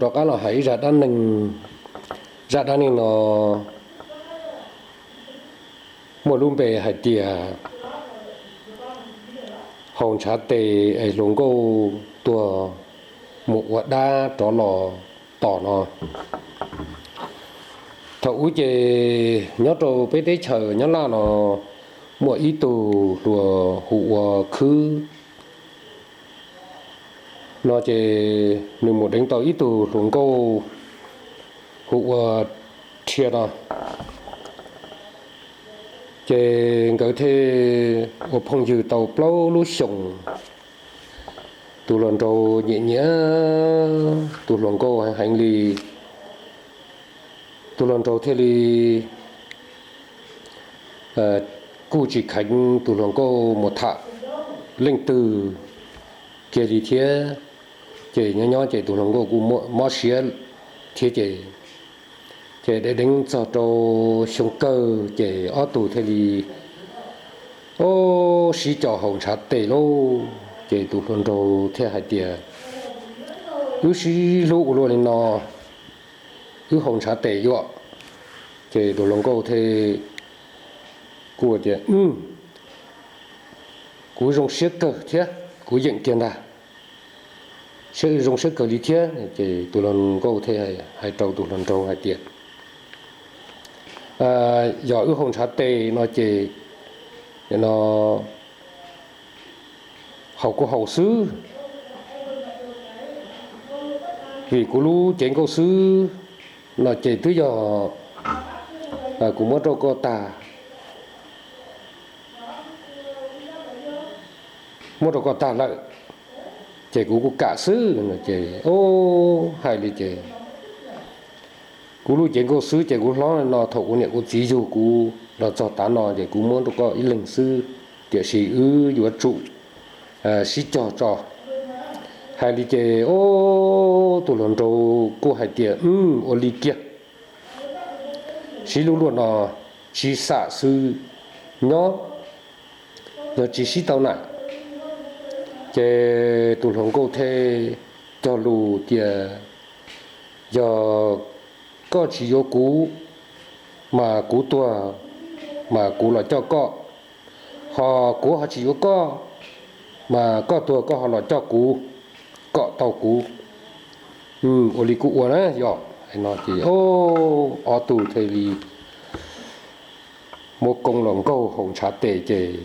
rov qab los hais ib zaj dab neeg. Zaj dab neeg no muaj lub npe hais tias haus ntshav tes es hluas nkauj tuag mus ua dab rov los tom no. Thaum ub ces nyob rau peb teb chaws nyob Laj no muaj ib tug hluas hu ua Khwb no ces nws mus deev tau ib tug hluas nkauj hu ua Rhia no. Ces nkawd thiaj ua phooj ywg tau plaub lub xyoos. Tus hluas nraug nyiam nyiam tus hluas nkauj heev heev li. Tus hluas nraug thiaj li kuj tsis kheev tus hluas nkauj mus tham leej twg kiag li thiab. Ces nyob nyob ces tus hluas nkauj kuj mob siab thiab ces, ces deev deev txog rau xyoo kawg ces ob tug thiaj li, o, sib coj haus ntshav tes lauj. Ces tus hluas nraug thiaj hais tias, wb sib hlub ua luaj li no, wb haus ntshav tes yuav. Ces tus hluas nkauj thiaj kuj tias, kuv zoo siab kawg thiab, kuv yeem kiag ntag, zoo siab kawg li thiab. Ces tus hluas nkauj thiaj hais rau tus hluas nraug hais tias, yog wb haus ntshav tes no ces no haus kuj haus xwb, vim kuv lub cev nkauj xwb no ces twb yog kuv muab rau koj tag, muab rau koj tag lawm, ces kuv kuj kam xwb no ces, o, hais li ces kuv lub cev nkauj xwb ces kuv hlob no thaum kuv niam kuv txiv yug kuv los txog tav no ces kuv muab rau koj ib leeg xwb, tiam sis wb yuav tsum sib cog tso. Hais li ces, o, tus hluas nraug kuj hais tias, ua li kiag, sib hlub luaj no tsis xam xwb nyob, yog tsis sib tau na. Ces tus hluas nkauj thiaj cog lus tias, yog koj tsis yuav kuv mas kuv tuag mas kuv los coj koj, ho kuv ho tsis yuav koj mas koj tuag koj ho los coj kuv kom tau kuv. Ua li kuj ua na yog. Hais no ces ob tug thiaj li muab koob los nkaug haus ntshav tes ces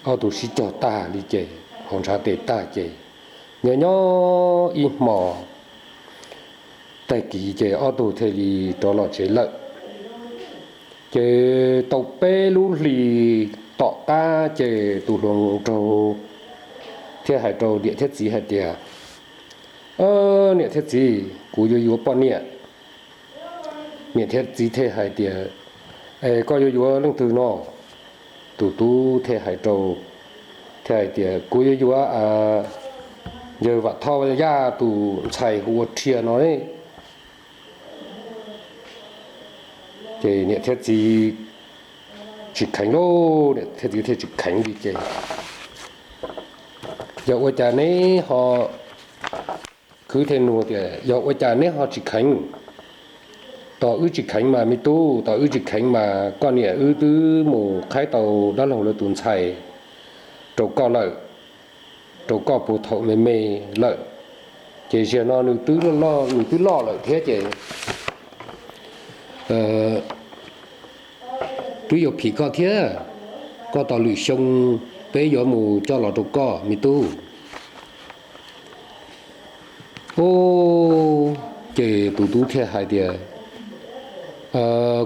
ob tug sib cog tag li ces haus ntshav tes tag ces nyob nyob ib hmos tag kis ces ob tug thiaj li rov los tsev lawm. Ces tau peb lub hlis tom qab ces tus hluas nraug thiaj hais rau niam thiab txiv hais tias, niam thiab txiv, kuv yuav yuav poj niam. Niam thiab txiv thiaj hais tias, es koj yuav yuav leej twg no? Tus tub thiaj hais rau, thiaj hais tias, kuv yuav yuav yawg Vam Thoj Yaj tus ntxhais hu ua Rhia no. Ces niam thiab txiv tsis kheev lauj, niam thiab txiv thiaj tsis kheev li ces, yog ua cas neb ho, Khwb thiaj nug tias, yog ua cas neb ho tsis kheev? Tos wb tsis kheev mas me tub, tos wb tsis kheev mas koj niam wb twb mus qhaib tau dab laug lawv tus ntxhais rau koj lawm, rau koj puag thaum me me lawm. Ces zaum no nws twb loj, nws twb loj lawm thiab ces twb yuav phim koj thiab. Koj tos lwm xyoo peb yuav mus coj los rau koj me tub. Ub, ces tus tub thiaj hais tias,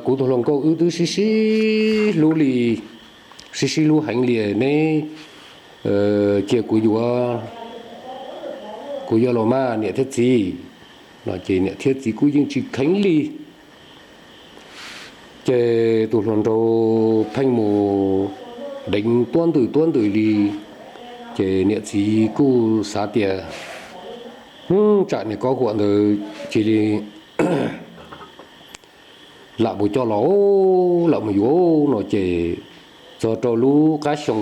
kuv tus hluas nkauj wb twb sib sib hlub li, sib sib hlub heev li, neb cia kuv yuav, kuv yuav los mas niam thiab txiv. No ces niam thiab txiv kuj yeej tsis kheev li. Ces tus hluas nraug pheej mus deev tuab ntws tuab ntws li, ces niam txiv kuj xav tias, tsam niag kob huam ntawd cia li lam mus coj los, lam mus yuav no ces txog rau lub qab xyoo,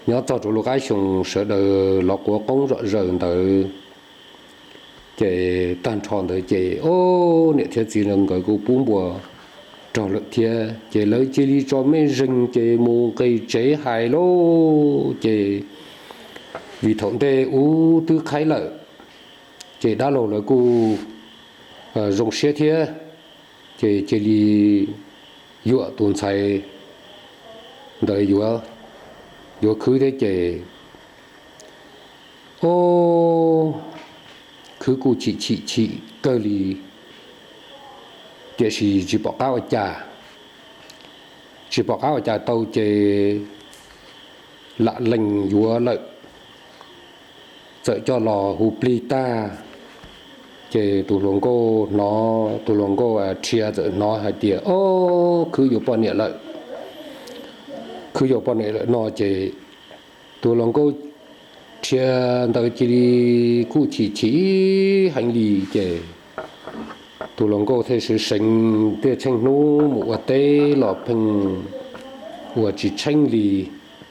nyob txog rau lub qab xyoo sawv daws los quav qoob zom zaws ntawd, Ces tag nrho ntawd ces ob niam thiab txiv nkawd kuj pub npua rog lawm thiab, ces lawv cia li tso mej zeeg ces mus nqis tsev hais lauj. Ces vim thaum ntej ub twb qhaib lawm, ces dab laug lawv kuj zoo siab thiab, ces cia li yuam tus ntxhais ntawd yuav khwb thiab ces, o, khwb kuj chim chim chim kawg li, tiam sis tsis pom qab ua cas, tsis pom qab ua cas tau ces lam lees yuav lawm, txawm coj los hu plig tag, ces tus hluas nkauj hnov, tus hluas nkauj rhia txawm hnov hais tias, o, khwb yuav poj niam lawm, khwb yuav poj niam lawm no ces tus hluas nkauj rhia ntawd cia li kuj chim chim heev li ces tus hluas nkauj thiaj seev seev, thiaj tsheej hnub mus ua teb los pheej ua tsis tsheej li,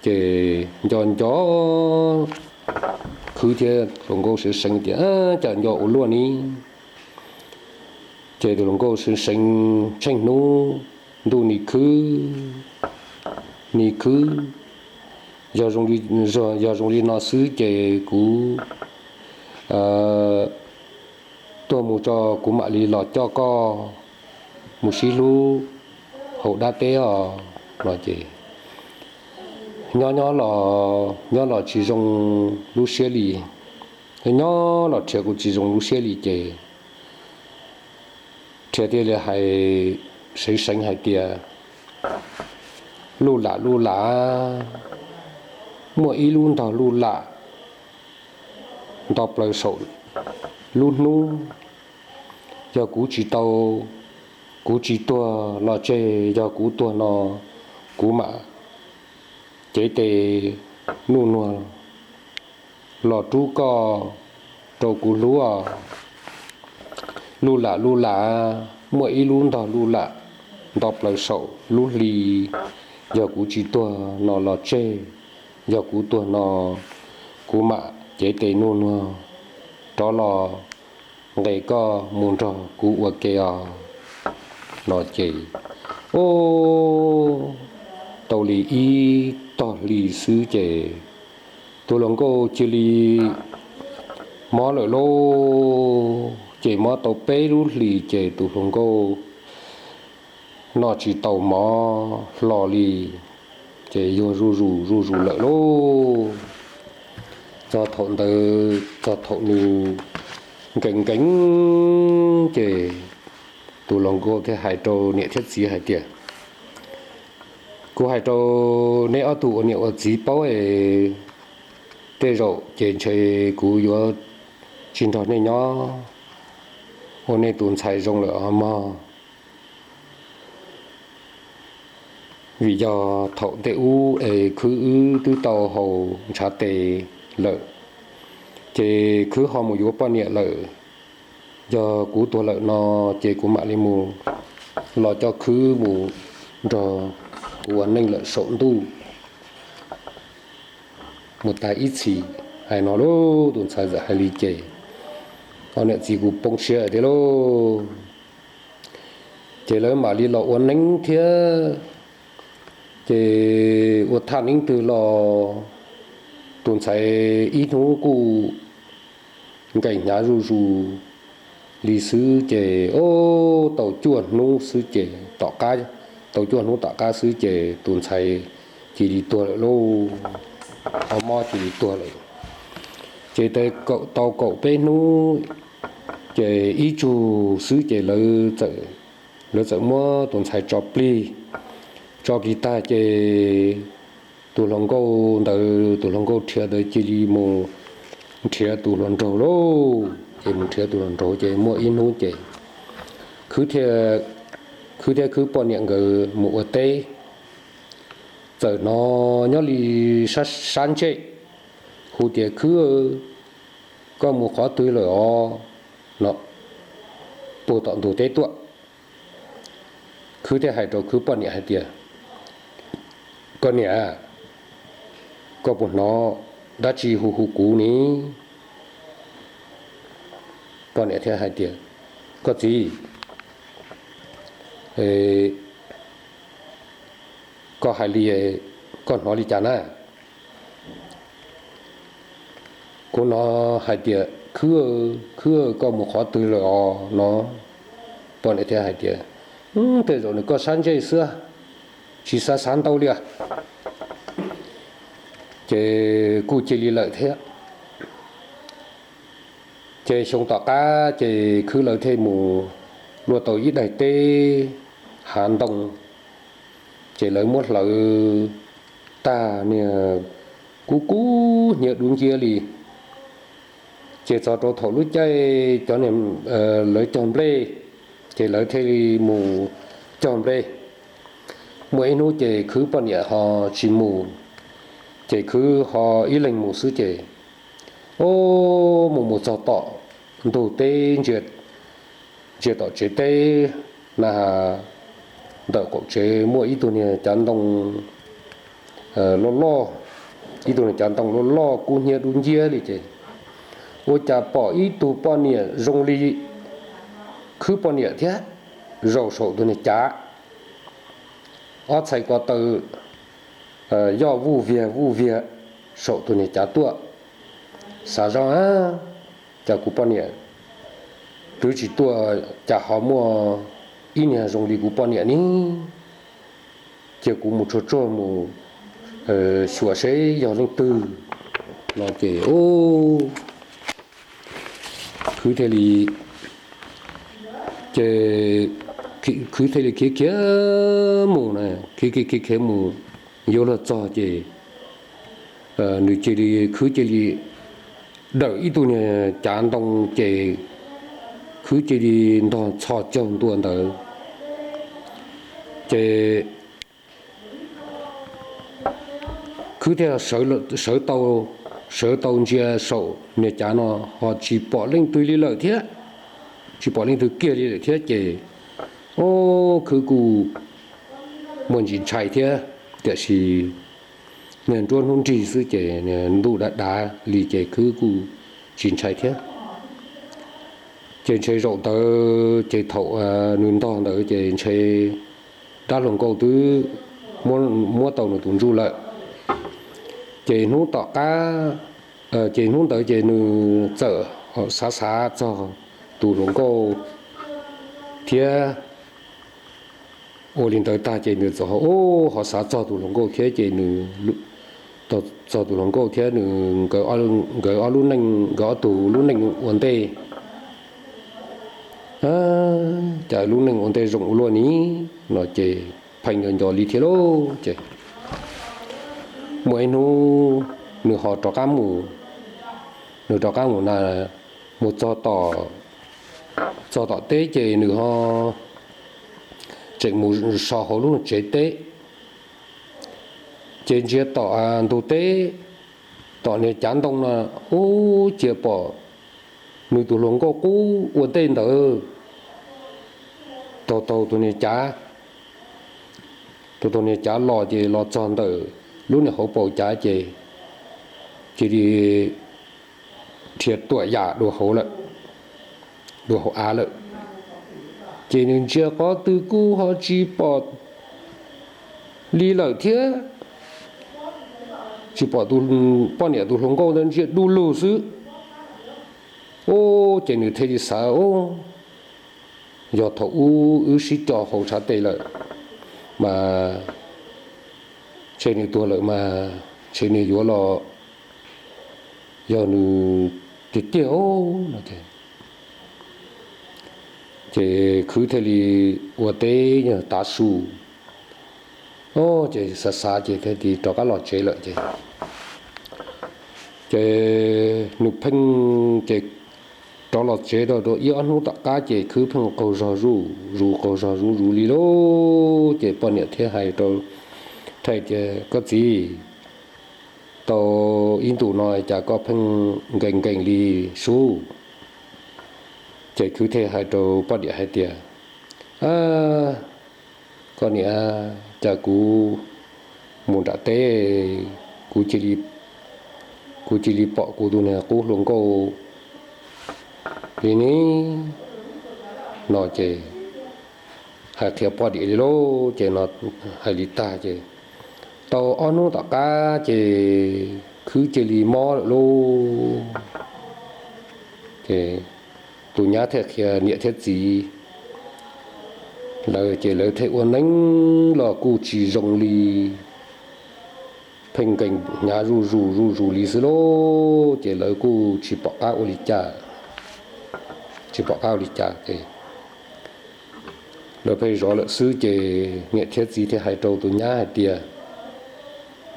ces nco nco khwb thiab hluas nkauj seev seev tias cas nco ua luaj ni. Ces tus hluas nkauj seev seev tsheej hnub ntuj ni khwb, ni khwb, yog zoo li no xwb ces kuv tuag mus tso kuv mam li los coj koj mus sib hlub hauv dab teb os no ces nyob nyob los nyob los tsis zoo lub siab li, nyob los rhia kuj tsis zoo lub siab li ces rhia thiaj li hais seev seev hais tias, luj lam luj lam, muaj ib lub ntog luj lam nto plaws saum lub hnub, yog kuv tsis tau, kuv tsis tuag los tseg, yog kuv tuag no kuv mam cev tes nuj nuag los rub koj rau kuv hlub. Luj lam luj lam, muaj ib lub ntog luj lam nto plaws saum lub hli, yog kuv tsis tuag no los tseg, yog kuv tuag no kuv mam cev tes nuj nuag rov los nqes koj mus nrog kuv ua ke os no ces, o, tau li ib tog hli xwb ces tus hluas nkauj cia li mob lawm lauj. Ces mob tau peb lub hlis ces tus hluas nkauj noj tsis tau mov hlo li, ces yuag zuj zus zuj zus lawm lauj. Txog thaum ntawd txog thaum nws nkees nkees ces tus hluas nkauj thiaj hais rau niam thiab txiv hais tias, kuv hais rau neb ob tug ua niam ua txiv paub es tej zaum ces ntshe kuv yuav tsis nrog nej nyob ua nej tus ntxhais zoo lawm os mog. Vim yog thaum ntej ub es khwb wb twb tau haus ntshav tes lawm, ces khwb ho mus yuav poj niam lawm. Yog kuv tuag lawm no ces kuv mam li mus los coj khwb mus nrog kuv ua neej lawm saum ntuj mus tag ib txhis. Hais no lauj, tus ntxhais txawm hais li ces ob niam txiv kuj poob siab tiag lauj. Ces lawv mam li los ua neeb thiab, ces ua thaj neeb twg los tus ntxhais ib hnub kuj nkees hnyav zuj zus li xwb ces, o, tau cuaj hnub xwb ces tom qab, tau cuaj hnub tom qab xwb ces tus ntxhais cia li tuag lawm lauj. Ho mob cia li tuag lawm. Ces tau kaum peb hnub ces ib tsug xwb ces lawv txawm muab tus ntxhais tso plig. Tso plig tag ces tus hluas nkauj ntawd, tus hluas nkauj rhiav ntawd cia li mus nrhiav tus hluas nraug lauj. Ces mus nrhiav tus hluas nraug ces muaj ib hnub ces khwb thiab khwb poj niam nkawd mus ua teb, txawm hnov nyob li sab ntsej hu tias, khwb, koj mus qhov twg lawm os no, puag tom ntug teb tuaj. Khwb thiaj hais rau khwb poj niam hais tias, koj niam, koj puas hnov dab tsi hu hu kuv ni? Poj niam thiaj hais tias, koj txiv, koj hais li, koj hnov li cas na? Kuv hnov hais tias, Khwb, Khwb, koj mus qhov twg lawm os no? Poj niam thiaj hais tias, tej zaum nws koj sab ntsej xwb, tsis xav xav ntau li. Ces kuj cia li lawm thiab. Ces xyoo tom qab ces Khwb lawv thiaj mus luaj tau ib daim teb hav ntoo, ces lawv muab hlawv tag niag kub kub hnyiab dub nciab li. Ces txog rau thaum lub caij cov, lawv cog nplej, ces lawv thiaj li mus cog nplej. Muaj ib hnub ces Khwb poj niam ho tsis mus, ces Khwb ho ib leeg mus xwb ces, o, mus mus txog tom ntug teb, ntsia tom tsev teb na, ntawm qaum tsev muaj ib tug niag cav ntoo loj loj, ib tug niag cav ntoo loj loj kub hnyiab dub nciab li ces, ua cas pom ib tug poj niam zoo li Khwb poj niam thiab, zaum saum tus niag cav, ob txhais ko taw yoj vuj viag vuj viag saum tus niag cav tuaj. Xav zoj, cas kuv poj niam twb tsis tuaj, cas ho muaj ib niag zoo li kuv poj niam ne? Cia kuv mus tsuag tsuag mus xyuas seb yog leej twg no ces, o, Khwb thiaj li, ces Khwb thiaj li khiav khiav mus na, khiav khiav khiav khiav mus, yuav luag txog ces nws cia li, Khwb cia li dawm ib tug niag cav ntoo ces Khwb cia li ntog txhos caug ntua ntawd. Ces Khwb thiaj sawv tau, sawv tau ntsia saum niag cav no ho tsis pom leej twg li lawm thiab, tsis pom leej twg kiag li lawm thiab ces, o, Khwb kuj muaj ntsis ntshai thiab, tiam sis niag nruab hnub nrig xwb ces ntuj dav dav li ces Khwb kuj tsis ntshai thiab. Ces ntshe zaum ntawd ces thaum nws ntog ntawd ces ntshe dab hluas nkauj twb muab tau nws tus ntsuj lawm. Ces hnub tom qab, ces hnub ntawd ces nws txawm xav xav txog tus hluas nkauj thiab. Ua li ntawd tag ces nws txawm ho xav txog tus hluas nkauj thiab ces nws, txog tus hluas nkauj thiab nws, nkawd ob lub neej, nkawd ob tug lub neej ua ntej, cas lub neej ua ntej zoo ua luaj ni no ces pheej nco nco li thiab lauj. Ces muaj ib hnub nws ho rov qab mus, nws rov qab mus na, mus txog tom, txog tom teb ces nws ho tseem mus so hauv lub tsev teb. Ces ntsia tom ntug teb, tom niag cav ntoo no, ub, cia pom nws tus hluas nkauj qub ua ntej ntawd taug taug tus niag cav, taug taug niag cav los ces los txog ntawm lub niag hauv paus cav ces cia li dhia tuam yam dua hauv lawm, dua hauv av lawm. Ces nws ntsia qhov twg kuj ho tsis pom li lawm thiab, tsis pom tus poj niam tus hluas nkauj ntawd, ntsia du lug xwb. Ub, ces nws thiaj li xav, ub, yog thaum ub wb sib co hauv tshav tes lawm mas ntshe nws tuag lawm mas ntshe nws yuav los yog nws tiag tiag no ces, ces Khwb thiaj li ua teb tav su, ces xav xav ces thiaj li rov qab los tsev lawm ces, ces nws pheej ces rov los tsev rau ib ob hnub tom qab ces Khwb pheej qaug zog zuj zus, qaug zog zuj zus li lauj. Ces poj niam thiaj hais rau, thiaj tias, koj txiv, tau ib ntus no cas koj pheej nkees nkees li sub? Ces Khwb thiaj hais rau poj niam hais tias, koj niam, cas kuv mus nram teb, kuv cia li pom kuv tus niag qub hluas nkauj li ne no ces hais qhia poj niam li lauj. Ces no hais li tag ces tau ob hnub tom qab ces khwb cia li mob lawm lauj. Ces tus nyab thiaj qhia niam thiab txiv lawv ces lawv thiaj ua neeb los kuj tsis zoo li, pheej nkees hnyav zuj zus zuj zus li xwb lauj. Ces lawv kuj tsis pom qab ua li cas, tsis pom qab ua li cas ces lawv pheej zov lawm xwb. Ces niam thiab txiv thiaj hais rau tus nyab hais tias,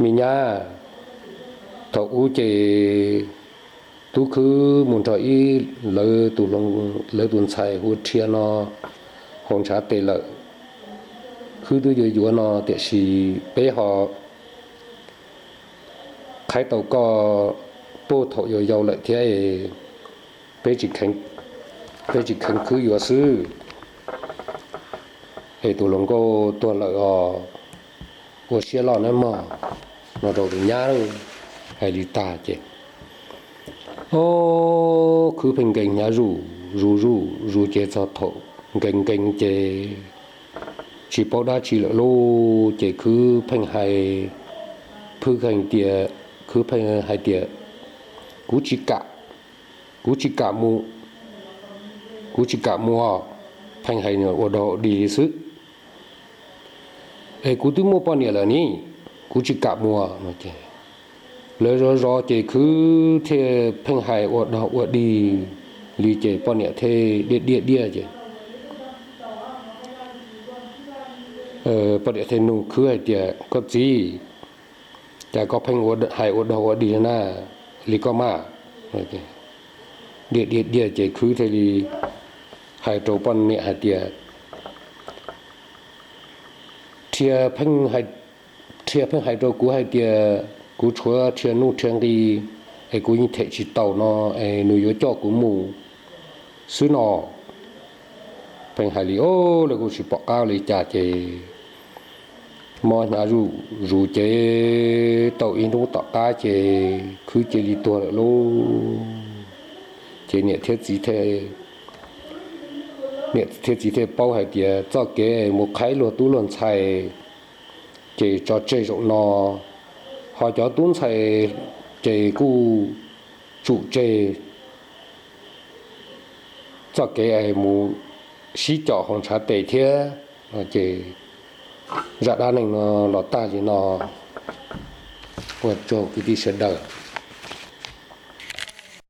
me nyab, thaum ub ces tub khwb mus nrog ib lawv tus, lawv tus ntxhais hu Rhia no haus ntshav tes lawm, khwb twb yuav yuav no tiam sis peb ho qhaib tau koj puag thaum yau yau lawm thiab, peb tsis kheev khwb yuav xwb, es tus hluas nkauj tuag lawm os, ua siab loj nawb mog, no rau tus nyab hais li tag ces, o, khwb pheej nkees hnyav zuj zus zuj zus ces txog thaum nkees nkees ces tsis paub dab tsi lawm lauj. Ces khwb pheej hais, khwb pheej tias, khwb pheej hais tias, kuv tsis kam, kuv tsis kam mus, kuv tsis kam mus, pheej hais ua dog ua dig li xwb, es kuv twb muaj poj niam lawm ni, kuv tsis kam mus no ces lawv zov zov ces khwb thiaj pheej hais ua dog ua dig li ces poj niam thiaj diaj diaj diaj ces poj niam thiaj nug khwb hais tias, koj txiv, cas koj pheej hais ua dog ua dig na, li koj mas? Diaj diaj diaj ces khwb thiaj li hais rau poj niam hais tias, Rhia pheej hais rau kuv hais tias kuv tshuav Rhia nuj Rhia nqi es kuv yeej them tsis tau no es nws yuav coj kuv mus xwb no. Pheej hais li, o, lawv kuj tsis pom qab li cas ces mob hnyav zuj zus ces tau ib hnub tom qab ces khwb cia li tuag lawm lauj. Ces niam thiab txiv, niam thiab txiv thiaj paub hais tias txoj kev mus qhaib luag tub luag ntxhais ces tso tseg zaum no, ho cov tub ntxhais ces kuj tsum tseg txoj kev mus sib com haus ntshav tes thiab. Ces zaj dab neeg no los tag li no, ua tsaug kwv tij sawv daws.